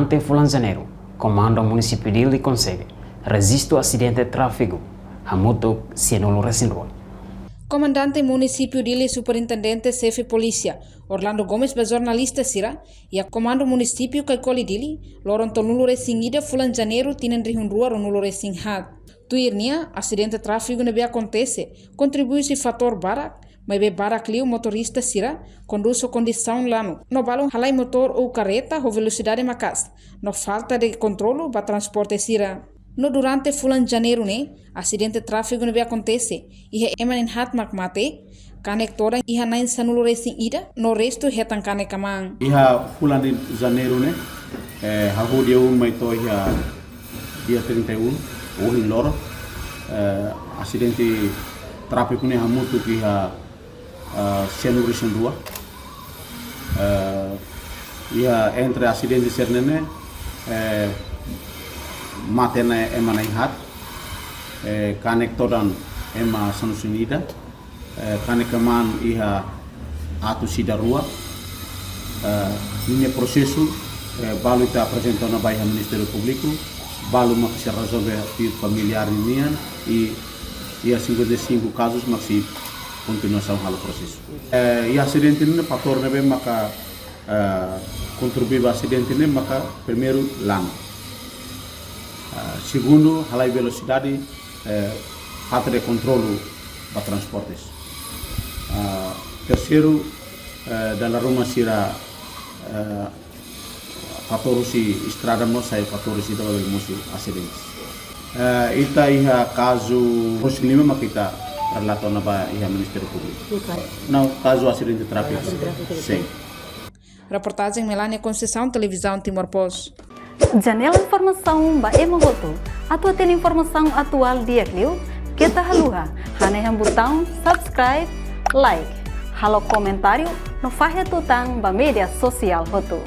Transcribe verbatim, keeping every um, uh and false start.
Te fulan Janeiru, Komandu Munisípiu Dili konsege rejistu asidente tráfigu hamutuk sianulu resin rua. Komandante Munisípiu Dili, Superintendente Xefe Polísia Orlando Gomes ba jornalista sira iha Komandu Munisípiu Kaikoli Dili, loron tolunulu resin ida fulan Janeiru tinan rihun rua ruanulu resin haat. Tuir nia, asidente tráfigu ne'ebé akontese kontribui husi fatór barak, maibé barak liu motorista sira kondús ho kondisaun lanu, no balun halai motór ou karreta ho velosidade maka'as, no falta de kontrolu ba transporte sira. No durante fulan Janeiru ne'e, asidente tráfigu ne'ebé akontese iha ema na'in haat mak mate, kanek todan iha na'in sanulu resin ida, no restu hetan kanek aman. Iha fulan Janeiru ne'e, eh, hahú dia um mai to'o iha dia trinta e um, ohin loron, eh, asidente tráfigu ne'e hamutuk iha, eh, sianulu resin rua. Eh, iha entre asidente sira-ne'e, eh, mate ona ema na'in haat, eh, kanek todan ema sanulu resin ida, eh, kanek aman iha atus ida rua, eh, ninia prosesu, eh, balu ita aprezenta ona ba iha Ministériu Públiku, balu mak sei rezolve tuir familiár nian, i iha cinquenta e cinco kazus mak sei kontinuasaun halo prosesu. Eh, iha asidente ne'e fatór ne'ebé maka, eh, kontribui ba asidente ne'e maka primeiru lanu. Ah, segundu, halai velosidade, eh, falta de kontrolu ba transportes. Ah, terseiru, eh, dala ruma sira, eh, fatór husi estrada mós sai fatór husi ita bele mosu asidentes. Eh, ita iha kazu husi lima mak ita relata ona ba iha Ministériu Públiku. Bukan. Não, kazu asidente tráfigu. Asidente tráfigu. Sin. Reportajen Melania Conceição, Televizaun Timor Post. Janela informasaun ba ema hotu. Atu hatene informasaun atuál di'ak liu, keta haluha hanehan butaun subscribe, like, halo komentáriu, no fahe tutan ba média sosiál hotu.